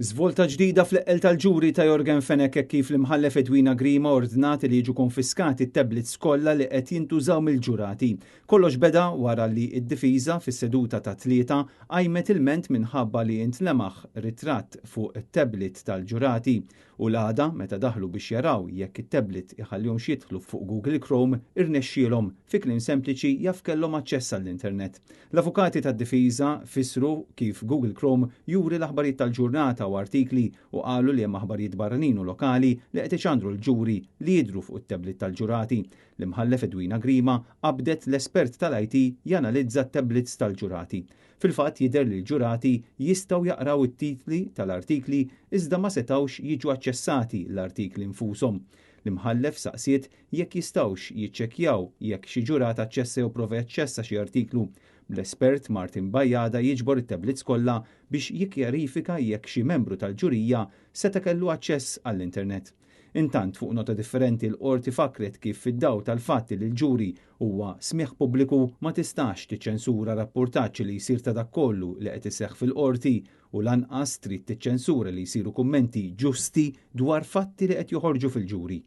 Żvolta ġdida fl-eqqel tal-ġuri ta' Yorgen Fenech hekk kif l-Imħallef Edwina Grima ordnat li jiġu konfiskati t-tablets kollha li qed jintużaw mill-ġurati. Kollox beda wara li d-difiża fis-seduta tat-Tlieta qajmet ilment minħabba li intlemaħ ritratt fuq it-tablet tal-ġurati u l-għada meta daħlu biex jaraw jekk it-tablet iħallihomx jidħlu fuq Google Chrome irnexxielhom, fi kliem sempliċi jaf kellhom aċċess għall-internet. L-avukati tad-difiża fissru kif Google Chrome juri l-aħbarijiet tal-ġurnata u artikli u qalu li hemm aħbarijiet barranin u lokali li qed ixandru l-ġuri li jidhru fuq it-tablet tal-ġurati. L-Imħallef Edwina Grima qabdet l-espert tal-IT janalizza t-tablets tal-ġurati. Fil-fatt jidher li l-ġurati jistgħu jaqraw it-titli tal-artikli iżda ma setgħux jiġu aċċessati l-artikli nfushom. L-Imħallef saqsiet jekk jistgħux jiċċekkjaw jekk xi ġurat aċċessa jew prova jaċċessa xi artiklu. Bl-espert Martin Bajada jiġbor it-tablets kollha biex jikkjarifika jekk xi membru tal-ġurija seta' kellu aċċess għall-internet. Intant fuq nota differenti l-Qorti fakkret kif fid-dawl tal-fatt li l-ġuri huwa smigħ pubbliku ma tistax tiċċensura rappurtaġġ li jsir ta' dak kollu li qed iseħħ fil-Qorti u lanqas trid tiċċensura li jsiru kummenti ġusti dwar fatti li qed joħorġu fil-ġuri.